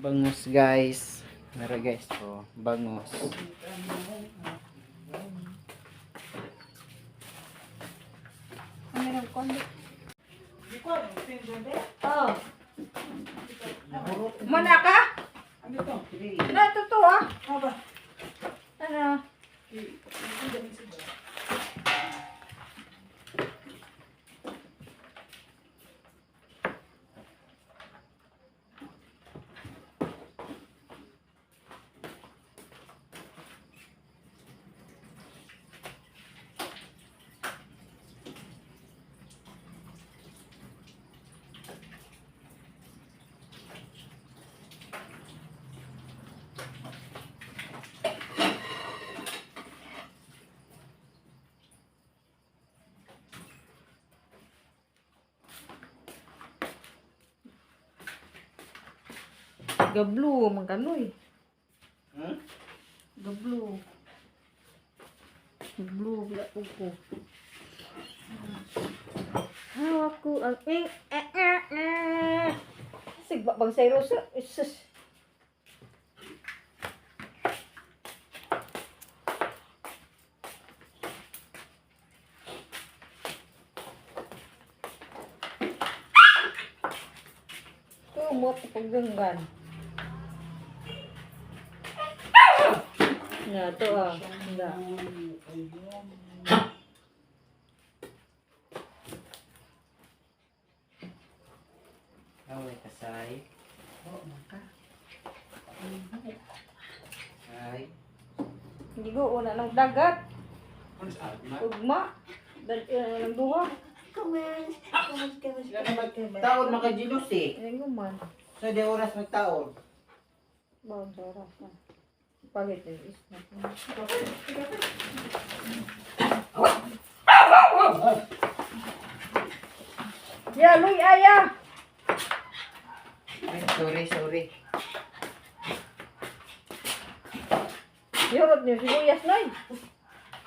Bangus, guys. Mara, guys, oh, bangus. Ano yung kondo? Oh. Mana ka? Na, totoo ah. Ano? Gablo, man kanoy. Hmm? Gablo. Gablo, wala ko ko. Hawak ko ang eh, eh, eh, eh. Sigba bang sayro sa sus. Kumot pagganggan. Nga to ah. Nga. Away kasay. Ay. Hindi ko una ng dagat. Ugma. Dal ng duha. Taon makajilus eh. Ay guman. So di oras magtaon. Bawang sa oras na. Palit na is na. Ya, luy aya. Ay, sorry, sorry. Yorot niyo sibuyas noy.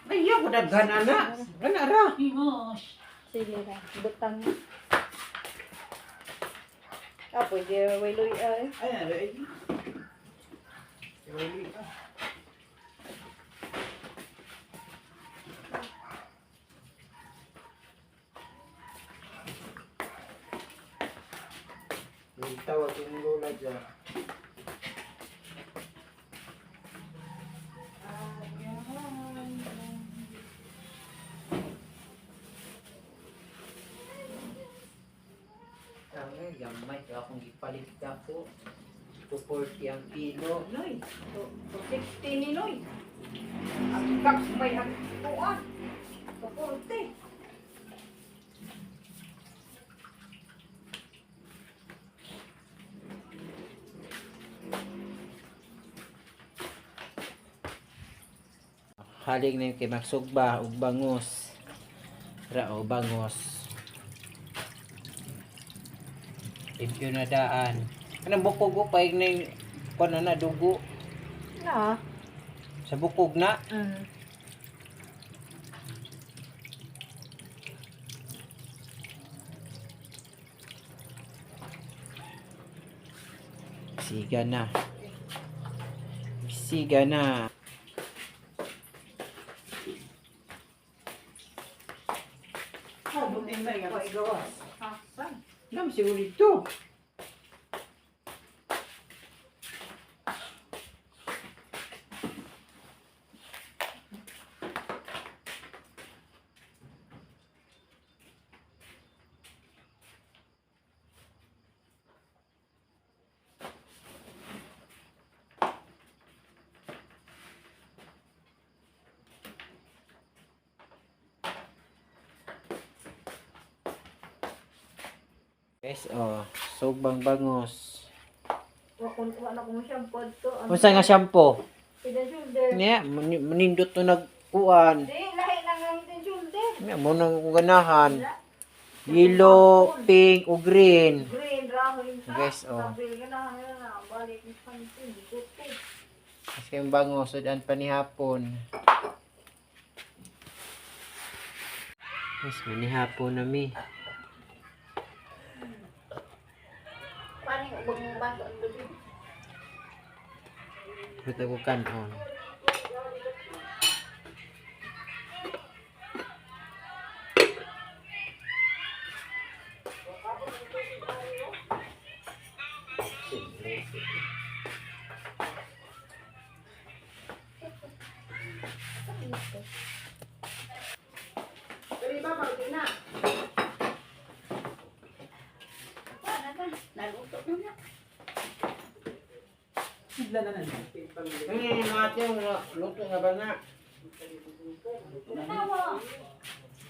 Ay, yaw ko daghan ana. Ana ra. Sige ra, butang. Ah, pwede way luy ay. Ay, ay. Sorry. Yung tawag yung lola dyan. Ang gamay ko akong gipalit ako. 240 ang kilo. Noy, 260 ni Noy. Ang box may ang tuan. 240. Haling na yung kay Magsugba ug bangus. Ra o bangos. Limpyo na daan. Anong bukog ko paig na yung kuan na na dugo Na. sa bukog na. Siga na. Siga na. Oh, buti na nga gawas. Asan? Nam siguro dito. Guys, oh, sugbang bangos. Wa kun wa na ko shampoo to. Unsa nga shampoo? Head and shoulder. Niya, manindot to nagkuan. Di lahi na nga head and shoulder. Niya, mo nang ganahan. Yellow, pink, o green. Green ra ko yung sa. Guys, oh. Sabi ka na na balik ni pantin gusto. Kasi yung bango, sudan pa ni hapon. Yes, manihapon na mi. Paano yung ubang baso ang gabi? Luto ko kanon. Dali ba, pag na. Wala na. Naluto na na. Sigla na na. Ay, mga tiyo, luto na ba na? Tawa.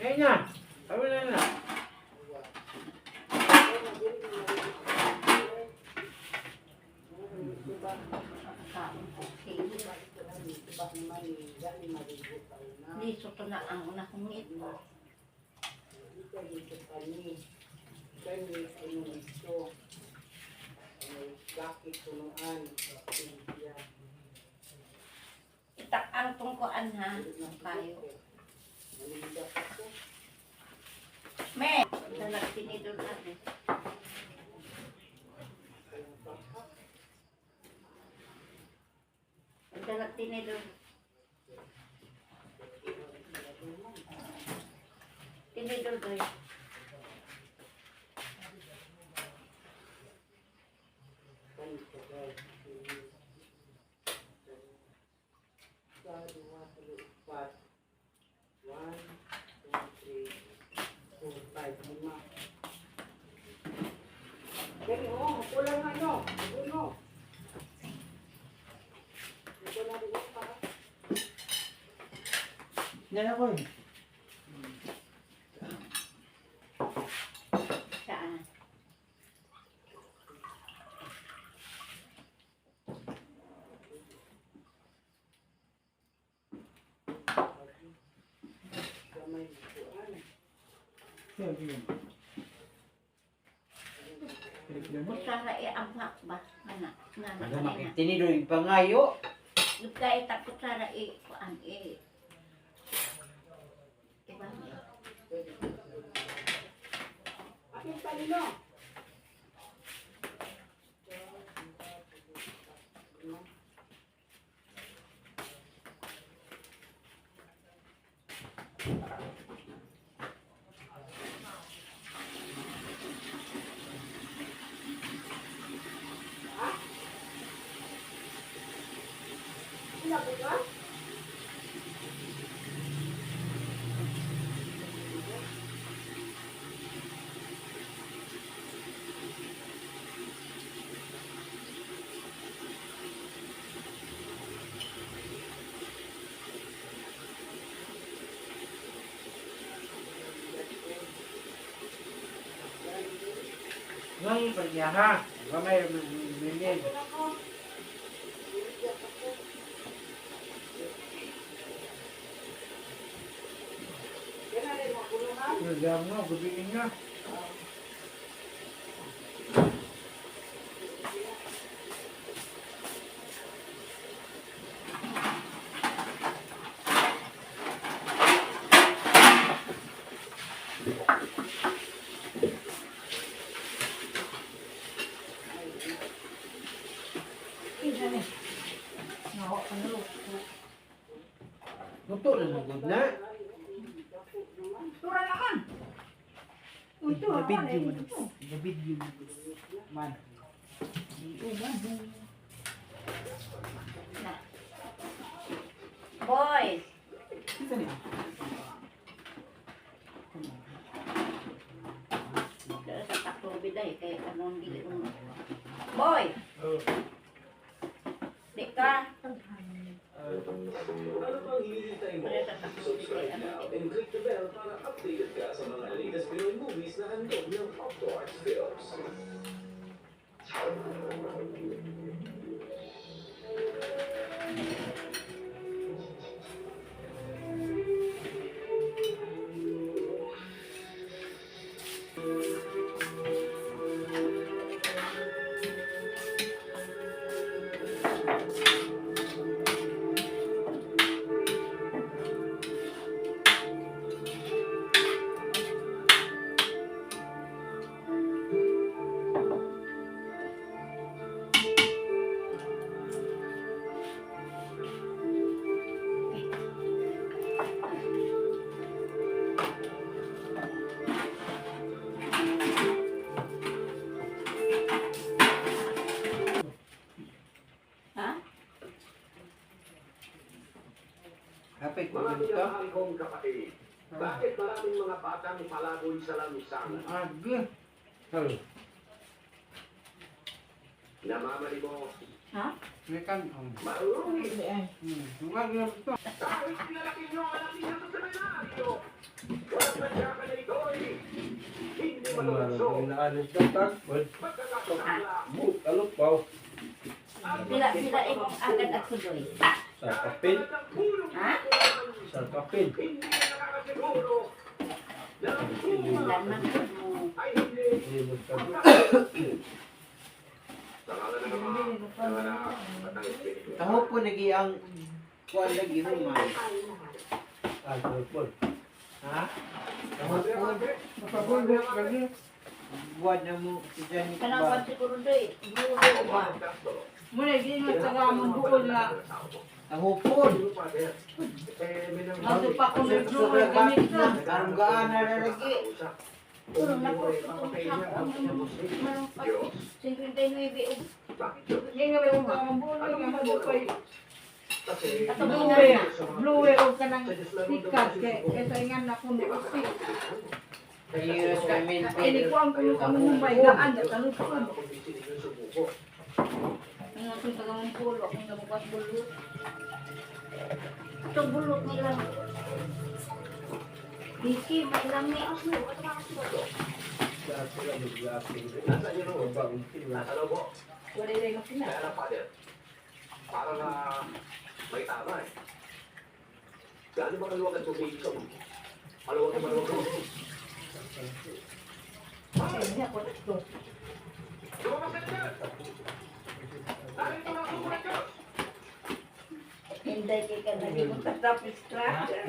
Ay na! Sabi na na. Kaon ko. Sige. Liso to na ang unahungit. Itak ang tungkuan ha. Ang payo. Me! Dalag tinidor natin. Dalag tinidor. Tinidor doy. Dali, oh, kulang ano. Uno. Kulang ano pa. Yan ako eh. Saan? Kutsara e ampak ba? Nga nga Ano na. makitinidor yung pangayo? Lugay ta kutsara e kuan e. Iba. Aking palino. Ngayon pa niya ha. Gamay minid. Nagam mo, gubiin na. Luto na na gud na. Tura na kan. Uy, tura kan. Nabidyo mo. Nabidyo mo. Man. Na. Boy, dala sa taklobi day kay anong dili mo. Boy, di ka. Ano pang hinihintay mo? Dala sa taklobi day Subscribe ano now and click the bell para updated ka sa mga latest Pinoy movies na handog ng OctoArts Films. Kapit ko Mga dito. minamahal kong kapatid, bakit maraming mga batang palaboy sa lansangan? Agi. Sorry. Namamalimos, Ha? May kan. marurungin, Tungag lang ito. kahit pinalaki nyo ang anak ninyo sa seminaryo. Walang sadyakan na ito'y hindi malulukso, pagkakasala, Pila pila imong agad at sudoy. Sa kapil, ng pulong Ha? sa kapil. hindi na nakakasiguro na ang bunga Laman mo. ay hindi Hindi mo sabi. Sa ngalan ng Ama, ng Anak, at ng Espiritu. Taho po nagi ang kuan lagi human. Ah, purple. Ha? Taho po. Mapabulok lagi. Buwan na mo si Janet Kanang ba? kwan siguro doy. Bulo ba? Muna, di mo taga mong buol na. Taho po. Ato pa ko may blue gamit na. Karunggaan na na lagi. Puro na ko. Manong 59 og Hindi nga may taga mong buol nga madupay. Ato Blue na. blue o kanang sikat kay kaysa ingan na kuno usi. Ayos kami. Ini ko ang kuno sa Mumbai gaan da taluson. Ano itong taga mong pulo, akong nabukas bulot. Itong bulot nila. Biki, may lami. Wala rin ako na. Para na may tama eh. Gaano ba kaluwag ang tubig ko? Maluwag na maluwag ko. Hindi ako ito. Lumabas na dyan! Narito na ang sugo ng Diyos! Hindi kay ka naging tatapos structure.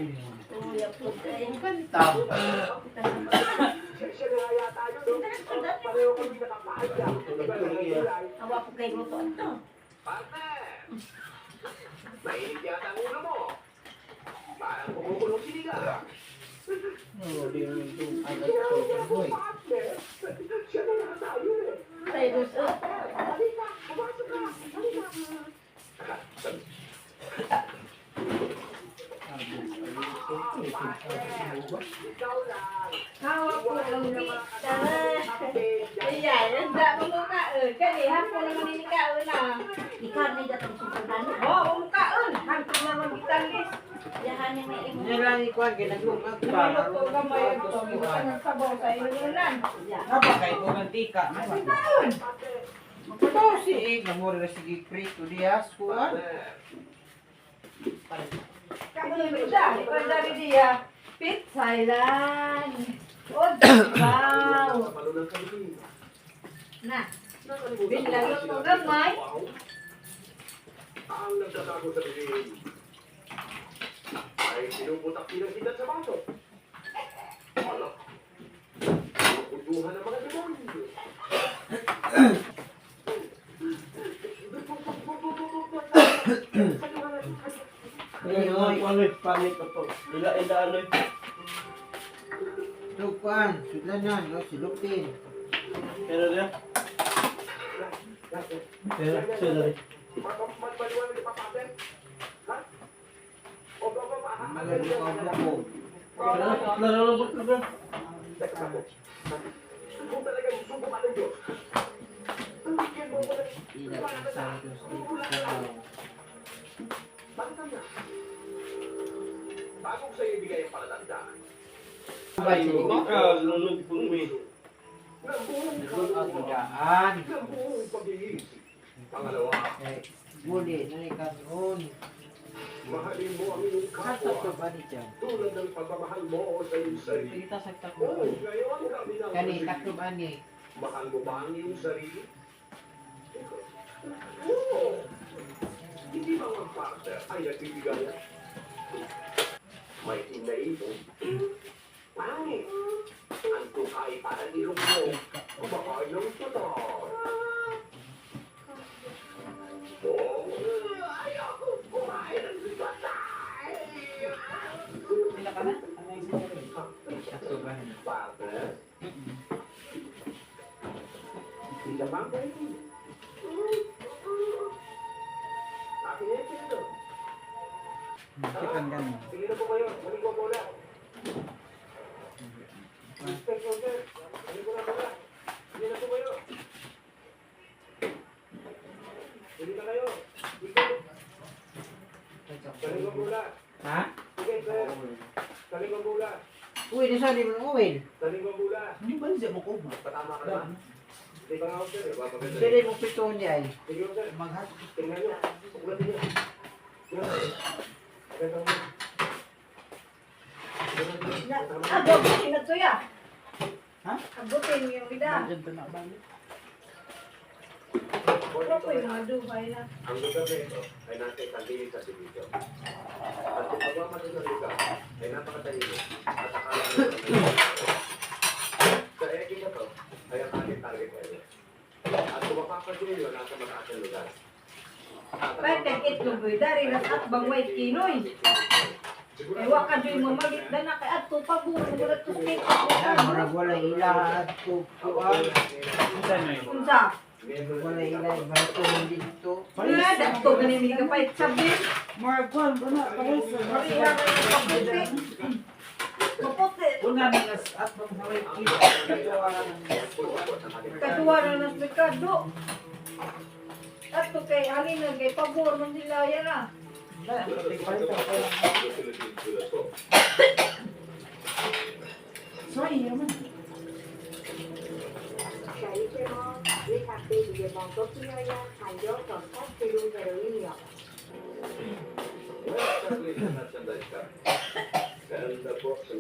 Kuya po kayo. Kanta. Siya na yata yun, no? Pareho kami nakapahaya. Iba lang ang kulay. Awa po kayo luto ito. Partner! Mainit yata ang ulo mo. Parang kumukulong sinigang. Oo, di naman itong agad ko. Boy. Partner! Siya na yata yun eh. Tayo gusto. Halika! Pumasok ka! Halika! Ikaw lang! Hawa ko ang Tara. Iya, nanda mo mo kaon. Kani hapon naman ini kaon na. Ikaw ni datong sukulan na. Oh, mo kaon. Hantong naman gitalis. Yahan ni may imo. Yan lang ikuan, ginagungag pa. Luto gamay ito. Bukan ang sabaw sa inunan. Ya. Napa kay ko mantika. Kaon. Ito si eh, namura na sige prito dias kuan. Kaon bida. Ikaw dari dia. Pit Thailand. Oh, wow. Na. Binlalo ko gamay. Ang nagtatago sa dilim ay pinuputak din ang sigat sa baso. Ala, kuduhan ng mga demonyo. Ila, ila, ano. Ito kuan, sudlanan no silupin. Pero na. Pero, sila rin. Maliwanag pa, Pater? Ha? O, ba, ba, ba, Mga lukaw mo. Nararabot na ba? Teka, Pater. Kung talagang subo ka ng Diyos, bigyan mo ko ng Ila ang Santos dito. Bakit na? Bago ko sa'yo ibigay ang palatandaan, Bay Ah, lunod po mi. ng buong ang kaluluwa, daan. ng buong pag-iisip. Pangalawa, Eh, muli na ikaroon. mahalin mo ang iyong Kata kapwa to ba ni dyan? tulad ng pagmamahal mo sa iyong sarili. Oo, ngayon kami ng Kani taklo ba ni? Mahal mo ba ang iyong sarili? Oo! Hindi ba ang partner ay nagbibigay? May tinaipon. Pangit! Ang tukay parang ilong mo. Kumakain ng tutor. Oo! Ayoko kumain ng batay! Taklo ba ni? Partner? Hindi ka ba ang pwede? Akin na yung pino. Kan ganun. Sige na po kayo. Maligo muna. Inspector, sir. Maligo na muna. Sige na po kayo. Sige na kayo. Sige. Maligo muna. Ha? Sige, sir. Maligo muna. Uy, nasa di mo uwil. Maligo muna. Hindi ba siya mo kuma? Patama ka na. Hindi pa nga ako, sir. Mapaganda. Pwede mo pitoon niya ay. Sige, sir. Maghat. Tingnan nyo. Suklatin nyo. Yan. Maganda mo. Na, agotin na to ya. Ha? Agotin yung ida. Diyan na balik. Ano po yung mga duhay na. Ang lugar na ito ay nasa isang lilit sa Sibigyo. At kung pagmamatay ng lugar ay napakatalino at akala ng mga Sa eki na to ay ang ating target area. At kung mapapansin ninyo, nasa mataas ang lugar. At ang Bakit itlog boy dari nas at bang white kinoy. Eh wa ka joy mamalit na na kay adto pa buo mo na to steak. Ah, murag wala ila at kukuan. Unsa? Wala ila bato dito. Nga dadto gani mi kapait sabi. Mark one, wala, pares. Mariha na yung kaputi. Kaputi. Una na nas at bang haway Kaduwa na nas merkado. Adto kay halina kay pabor man sila yan ah. Sorry, man. Ganda po sa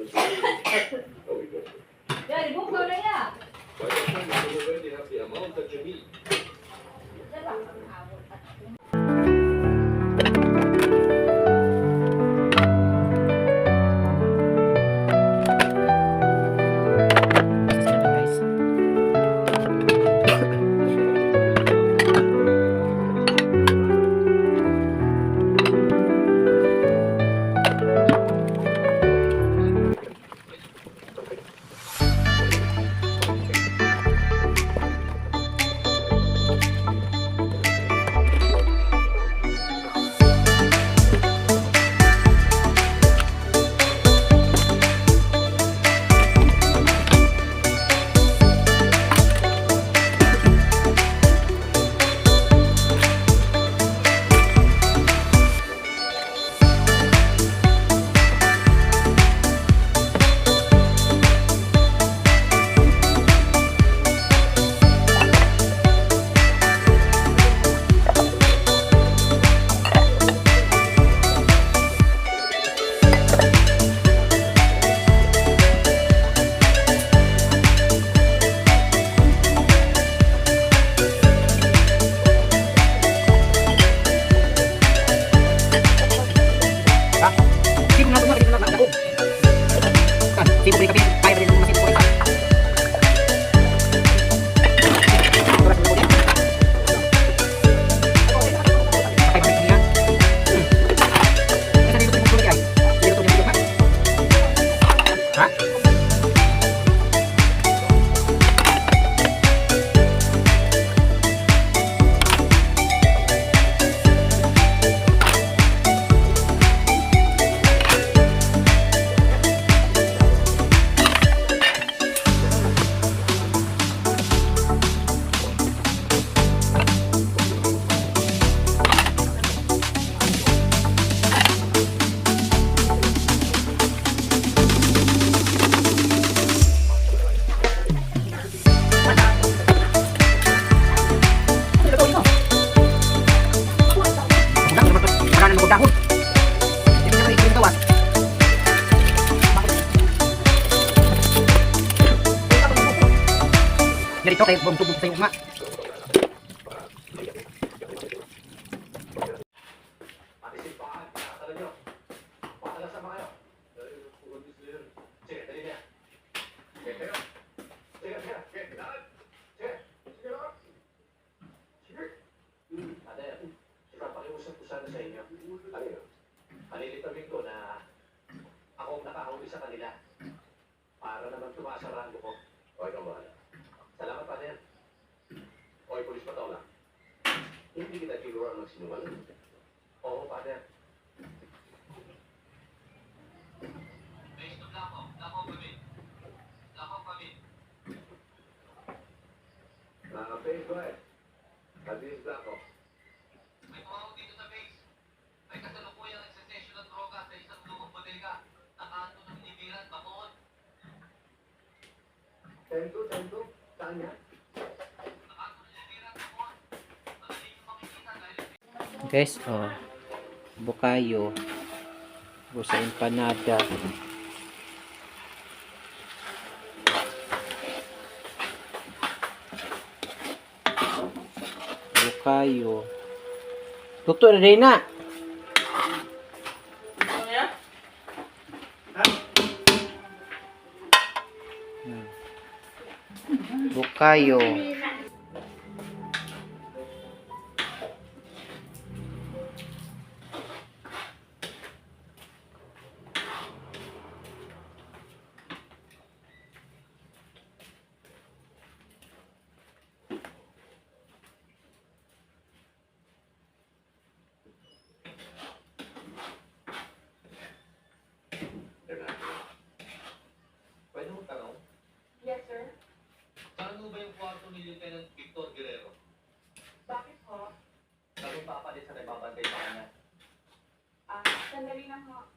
Dari buko na ya. By the time you already have the amount that you need. Guys. Ganito kay bumtubog sa uma. Pati simbahan, nakatala nyo. Patalasan ba kayo? Sige, dali na. Sige, tayo. Sige, sige, sige, lakad. Sige, sige, lakad. Sige. Ate, ipapakiusap ko sana sa inyo. Ano yun? Panilitawin ko na ako ang nakahuli sa kanila. Para naman tumaas ang ranggo ko. O, ikaw bahala. Salamat, Father. Oy, Pulis Patola. Hindi kita tinuruan magsinungaling. Oo, Father. Base, go ahead. This is Blanco. May tumawag dito sa base. May kasalukuyang nagsesesyon ng droga sa isang lumang bodega. Nakaanto ng Libiran, Bacood. 10-2, 10-2. Saan niya? Nakaanto ng Libiran, Bacood. Madali yung makikita dahil Guys, oh. Bukayo. O sa empanada. Bukayo. Luto na din na. Bukayo. Pwede mo tanong? Yes, sir. Saan mo ba yung kwarto ni Lieutenant Victor Guerrero? Bakit ho? Kami papalit sa nagbabantay sa kanya. Ah, sandali lang ho.